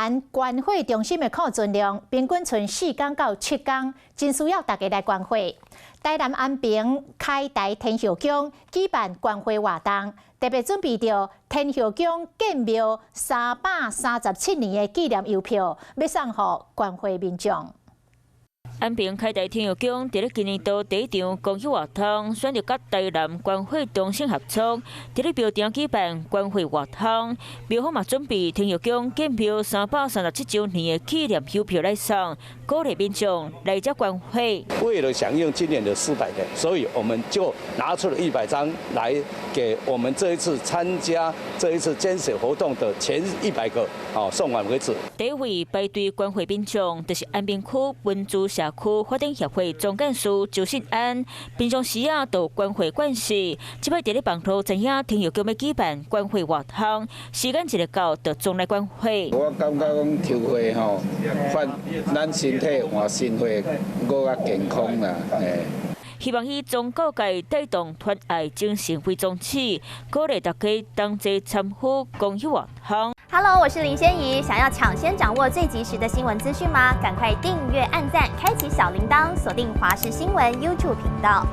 蘭關貨中心的庫存量平均賰4工到7工，真需要大家來關懷。台南安平開台天后宮舉辦關懷活動，特別準備著天后宮建廟337年的紀念郵票，欲送予關懷民眾。安平開台天后宮佇咧今年度第一場公益活動，選擇佮台南關貨中心合作，佇咧廟埕舉辦關懷活動。廟方嘛準備天后宮建廟337週年的紀念郵票來送，鼓勵民眾來遮關懷。為了響應今年的400年，所以我們就拿出了100張來給我們這一次參加這一次捐血活動的前100個，哦，送完為止。第一位排隊關懷民眾，就是安平區文珠社區發展協會總幹事周信安，平常時啊，就關懷關係，這擺佇咧網路知影天后宮欲舉辦關懷活動，時間一個到，就總來關懷。我感覺講抽血吼，換咱身體換新血，閣較健康啦，嘿。希望以宗教界帶動團愛精神為宗旨，鼓勵大家同齊參與公益活動。 Hello，我是林仙怡，想要搶先掌握最及時的新聞資訊嗎？趕快訂閱、按讚、開啟小鈴鐺，鎖定華視新聞 YouTube 頻道。